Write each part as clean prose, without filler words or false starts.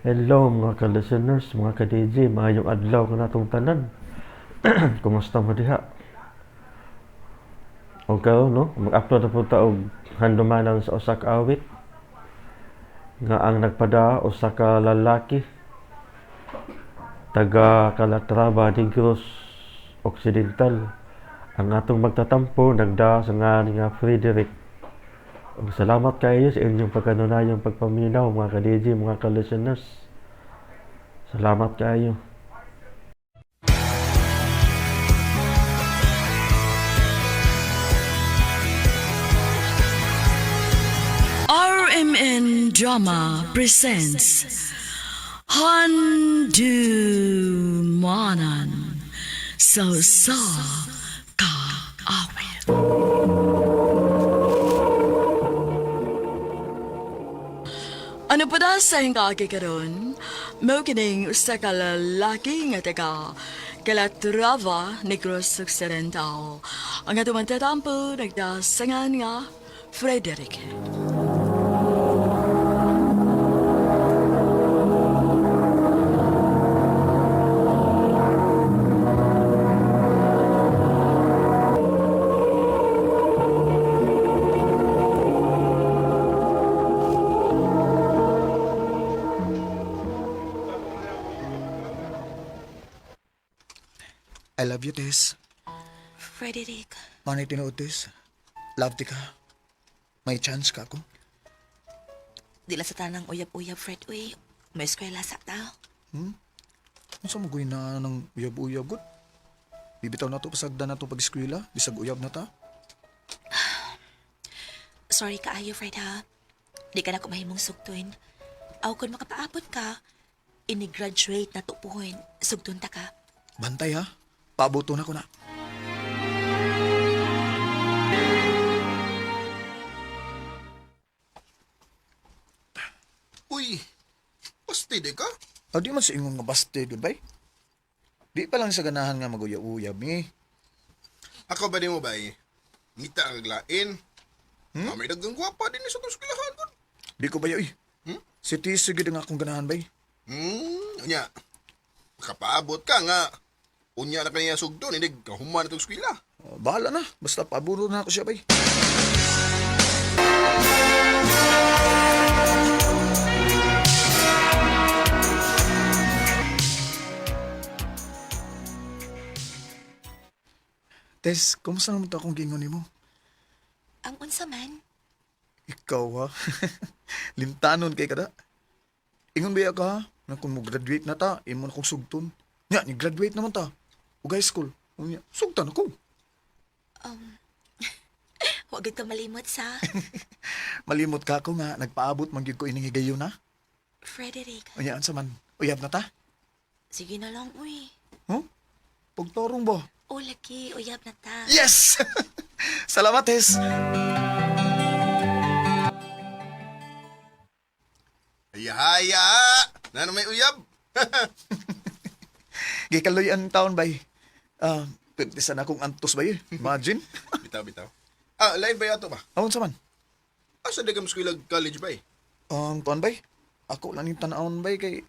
Hello mga ka-listeners, mga ka-DJ, maayong adlaw kanatong tanan. Kumusta mo diha? Okay, no? Mag-upload na po ta og handumanan sa usa ka awit nga ang nagpada usa ka lalaki taga Calatrava, Negros Occidental. Ang atong magtatampo nagda sa ngalan nga Frederick. Ug salamat kaayo sa inyong pagkanunayong pagpaminaw mga ka-DJ, mga ka-listeners. Salamat kaayo. RMN Drama presents Handumanan sa Sa Kaawit. Ano pa da sa hingagi karon? Mao kining usa ka lalaki nga taga Calatrava, Negros Occidental. Ang atong tatampo nagdasangan nga Frederick. I love you, Tess. Frederick, Manay tinuod, Tess. Love ti ka. May chance ka ako. di lang sa tanang uyab-uyab, Fred, uy. May eskwela sa ta. Unsa mo goy na ng uyab-uyab gud? Bibitaw na to pasagdan na to pag-eskwela, bisag uyab na ta. Sorry kaayo, Fred, ha? Di ka na ko mahimong sugtuin. Aw, kung makapaabot ka, ini-graduate na to puhon. Sugtun ta ka. Bantay ha. Paaboto na ko na. Uy, pasti di ka? Aw, di man sa ingon nga baste gud bay. Di pa lang sa ganahan nga maguyab-uyab ni. Ako ba di mo ba eh? Ngita ang lain. Hmm? May dagang gwapa din sa itong eskwelahan ko. Di ko ba yoy? Si Tess gid ang akong ganahan bay. Unya. Makapaabot ka nga. Unya na kaniya sugdon, hindi kahuman itong eskwela. Oh, bahala na. Basta paaburo na ako siya bay. Tess, kumusta naman to akong gingon nimo? Ang unsa man, Ikaw ha? Lintanon kay kada. Ingon ba ka ha? Na kung mo-graduate na ta, imo na kong sugton. Nya, ni-graduate naman ta. Ug high school. Unya, sugtan ako. huwag ka malimot sa Malimot ka ako nga, nagpaabot man gyud ko ining higayon na. Frederick. Unya, unsa man, uyab na ta? Sige na lang, uy. Huh? Pagtarong ba? O, laki, uyab na ta. Yes! Salamat, Tess! Haya, Na may uyab. Gikaloy ang taon, bay. Ah, uh, na akong antos, bay. Imagine. Bitaw, bitaw. Ah, lain ba yato ba? Aon sa man? Asa di ka eskwela college ba eh? Ang tuan, bay. Ako lang yung tanawon, bay, kay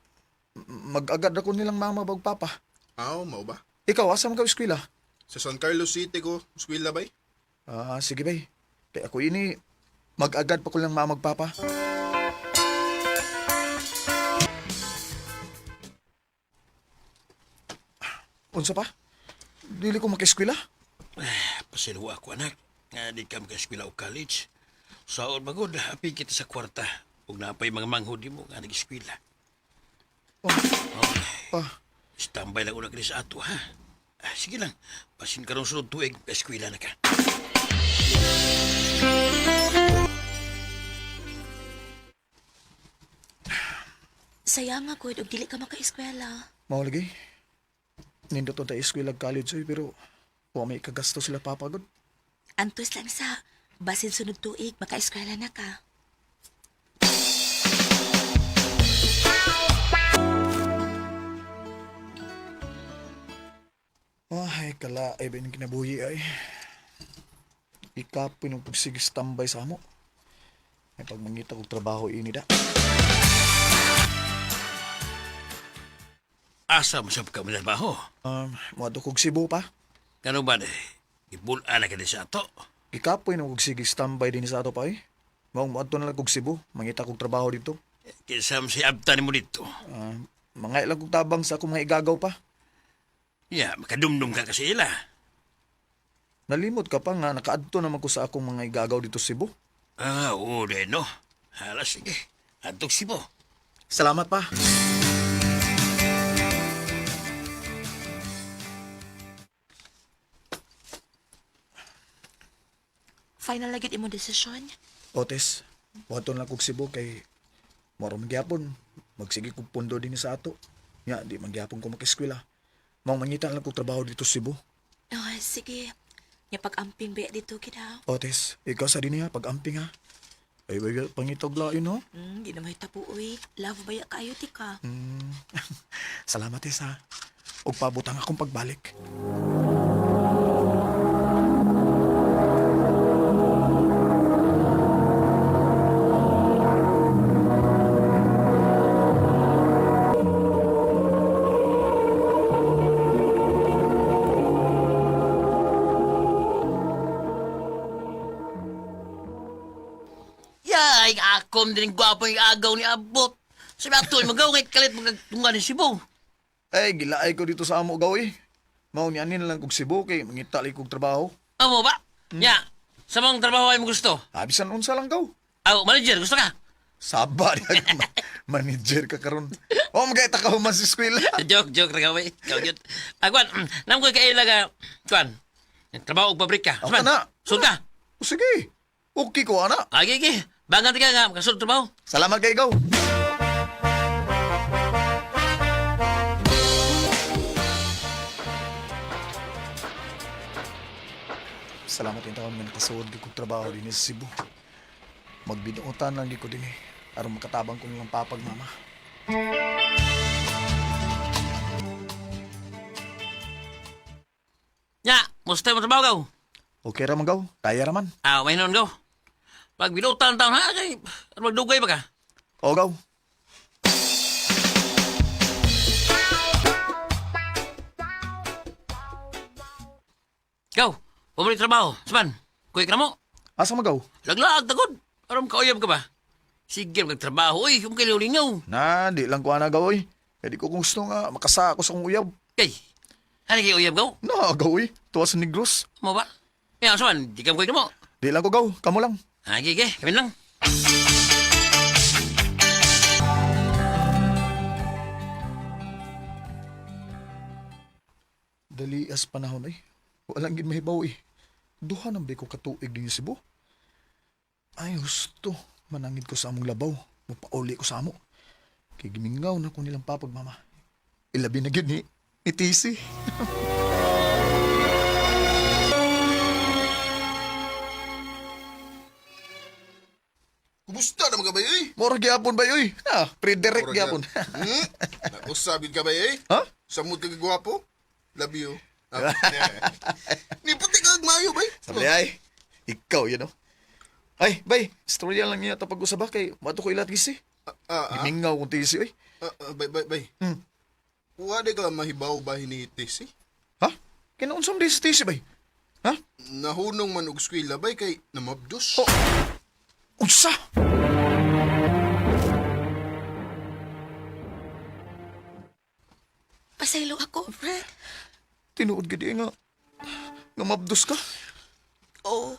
mag-agad ako nilang mama bag papa. Aw, mao ba? Ikaw, asa man ka eskwela? Sa San Carlos City ko, eskwela ba eh? Ah, sige, bay. Kay ako ini, mag-agad pa ko lang mama ug papa. Unsa pa? Dili ko makaeskwela? Pasilwa ako anak, nga di ka makaeskwela o college. Saon magod, happy kita sa kwarta. Ug napay mga manghod mo nga nag-eskwela. Oh, Oh, pa. standby lang una kini sa ato ha. Ah, sige lang, pasin karong sunod tuig, eskwela na ka. Saya nga, good, ug dili ka maka-eskwela. Mao lagi. Nindot ta eskwela ug college oy, pero wa may kagasto sila papa gud. Antos lang sa, basin sunod tuig, maka-eskwela na ka. Ay, kala ay ba yung kinabuhi ay. Ikapoy ng pagsigis tambay sa amo. Ay pagmangita kog trabaho ini da. Asa mo sa ka trabaho? Moadto kog Cebu pa. Kano ba de? Ibulaan na ka di sa ato. Gikapoy na kog sige standby din sa ato pa eh. Maong moadto na lang kog Cebu, mangita kog trabaho dito. Kinsa man si abta nimo dito. Mga ilang kog tabang sa akong mga igagaw pa. Ya, makadumdum ka kasi ila. Nalimot ka pa nga nakaadto naman ko sa akong mga igagaw dito sa Cebu. Ah, oo, de, no. Hala, sige. Adtog Cebu. Salamat pa. Final na gyud imong desisyon. Otis, moadto na lang kog Cebu kay moro man gyapon. Magsige kog pundo din sa ato. Nya, di man gyapon ko makeskwela. Maong mangita lang kog trabaho dito sa Cebu. Oh, sige. Nya pag-amping ba dito kita. Otis, ikaw sa din niya, pag-amping ha. Ay, bay, pangitog lain, no? Di na may tapo, uy. Love ba ya kayo, ti ka? Salamat, Tess, ha. Ug pabutang akong pagbalik. Yay, akom din gwapo yung agaw ni Abot. Sabi ato, magaw kay kalit magtunga ni Cebu. Ay, gilaay ko dito sa amo gaw, eh. Mao ni anin lang kog Cebu kay mangita lang kog trabaho. Amo ba? Ya, sa mga trabaho ay mo gusto. Ah, bisan unsa lang gaw. Aw, manager, gusto ka? Saba di ka manager ka karon. O magay ta ka human sa eskwela. Joke, joke, ragawi. Ikaw yun. Ah, Kwan, nam ko kaila ka, Kwan, trabaho og pabrika. Ako na. Sud ka. O sige. Okay ko ana. Agi, agi. Bangan ka nga, makasud trabaho. Salamat kay gaw. Salamat yung taon nga nakasuod gyud kog trabaho din sa Cebu. Magbinuotan lang gyud ko din eh. Aron makatabang ko nilang papag mama. Ya, musta mo trabaho gaw? Okay ra man gaw, kaya ra man. Ah, may noon gaw. Pag binutan taon ha, kay magdugay ba ka? O gaw. Gaw, pumuli trabaho. Saban, kuy ka na mo. Asa magaw? Laglaag tagod. Aron kauyab ka ba? Sige, magtrabaho, uy, kung kailangan. Na, di lang ko ana gaw oy. Kaya di ko gusto nga makasa ako sa akong uyab. Kay, ano kay uyab gaw? Na, gaw oy. Tuwa sa Negros. Mo ba? Ya, saban, di ka kuy ka mo. Di lang ko gaw, kamo lang. Agi, agi, kami lang. Dali as panahon ay. Walang gid mahibaw eh. Duha nang ko katuig din sa Cebu. Ay, husto. Manangid ko sa among labaw. Mupauli ko sa amo. Kay gimingaw na ko nilang papag, mama. Ilabi na gid ni Tisi. Kumusta naman ka ba eh? Mora gyapon ba yoy? Na, Frederick Mura gyapon. Hmm? Nausabid ka ba eh? Ha? Samot ka gwapo? Love you. Ah, Ni puti ka mayo bay. Sabi ay, ikaw yun oh. Ay, bay, istorya lang niya pag-usab ba kay mato ko ilat gisi. Ah, ah, Gimingaw kong tisi oy. ah, ah, bay bay bay. Wa di ka mahibaw ba ni Tisi? Ha? Kinaunsam di si tisi bay? Ha? Nahunong man og eskwela bay kay namabdos. Oh. Unsa? Pasaylo ako, Fred. Tinuod gid nga nga mabdos ka. Oo.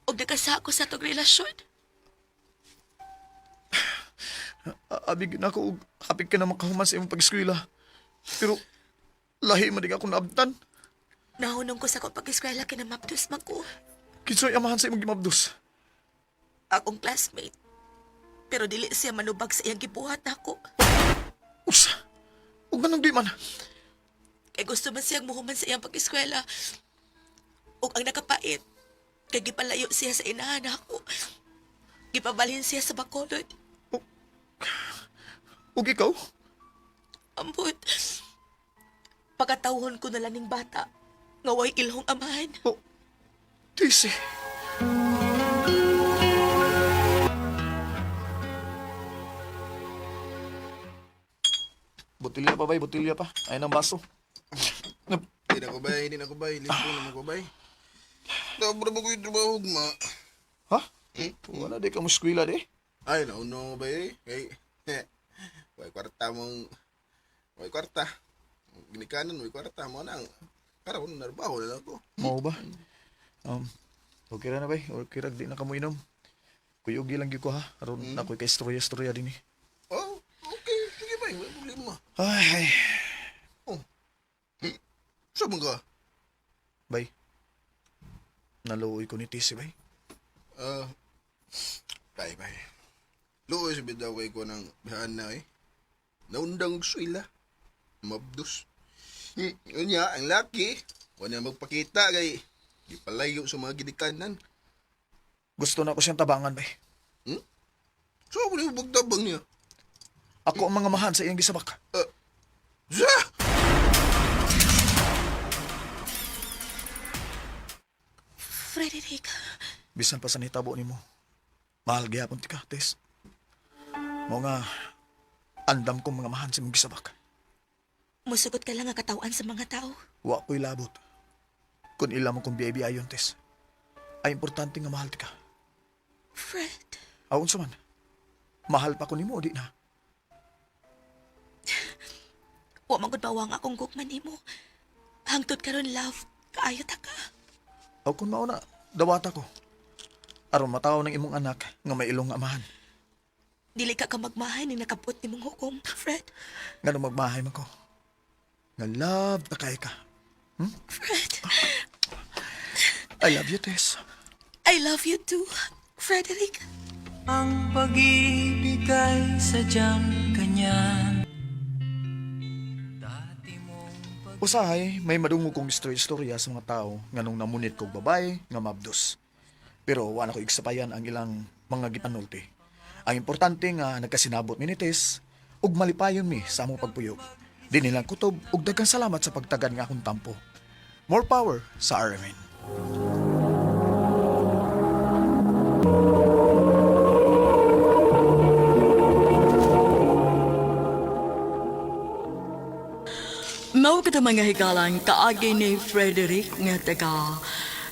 Og nagkasa ako sa atong relasyon. Abi gid nako og hapit ka na makahuman sa imong pag-eskwela. Pero lahi man di ako naabtan. Nahunong ko sa akong pag-eskwela kay namabdos man ko. Kinso'y amahan sa imong gimabdos. Akong classmate. Pero dili siya manubag sa iyang gibuhat nako. Usa. Ug ganang di man. Kay gusto man siyang muhuman sa iyang pag-eskwela. Ug ang nakapait, kay gipalayo siya sa inahan nako. Gipabalhin siya sa Bacolod. Ug ikaw? Ambot. Pagkatawhon ko na lang ning bata. Nga way ilhong amahan. Oh. Tisi. Botilya pa bay, botilya pa. Ay nang baso. Di na ko bay, di na ko bay. Lipo na mo ko bay. Dabra ba ko yung trabaho ma? Ha? Wala di ka mo eskwela di. Ay, nauno ko bay eh. Kay, way kwarta mong, way kwarta. Ginikanan, way kwarta mo nang. Karon narbaho na lang ko. Mao ba? Okay ra na bay, okay ra di na ka mo inom. Kuyugi lang gyud ko ha. Aron na ako'y kay istorya-istorya din eh. Oh, okay. Sige bay, may problema. Ay, ay. Oh. Sa man ka? Bay. Naluoy ko ni Tisi bay. Ah, bay, bay. Luoy sa bidaw kay ko ng bihaan na eh. Naundang og suila. Mabdos. Unya, ang laki, wala magpakita kay gipalayo sa mga gidikanan. Gusto na ko siyang tabangan bay. So, ako na bagtabang niya. Ako ang mga mahan sa iyang gisabak. Sa! Frederick, Bisan pa sa nitabo nimo. Mahal gihapon ti ka, Tess. Mo nga andam kong mga mahan sa imong gisabak. musugot ka lang nga katawan sa mga tao. Wa ko'y labot. Kung ila mo kong biay-biayon, Tess. Ay importante nga mahal ti ka. Fred, Aon sa man. Mahal pa ko nimo o di na. wa man gud bawang akong gugma nimo. Hangtod karon love, kaayo ta ka. O kung mauna, dawata ko. Aron mataw ng imong anak nga may ilong nga amahan. Dili ka ka magmahay ning nakabot nimong hukom, Fred. Nga nung magmahay man ko. Nga love na kay ka. Fred, I love you, Tess. I love you too, Frederick. Ang pag-ibig ay sadyang ganyan. Dati mong Usahay, may madungog kong istorya-istorya sa mga tao nga nung namunit kog babae nga mabdos. Pero wala ko igsapayan ang ilang mga gipanulti. Ang importante nga nagkasinabot mi ni Tess ug malipayon mi sa among pagpuyo. Di nilang kutob ug daghang salamat sa pagtagan nga akong tampo. More power sa RMN. Mao kita mga higalan kaagi ni Frederick nga taga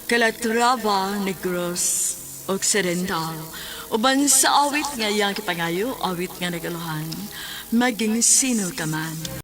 Calatrava, Negros Occidental. Uban sa awit nga iyang kipangayo, awit nga nagaluhan, maging sino ka man.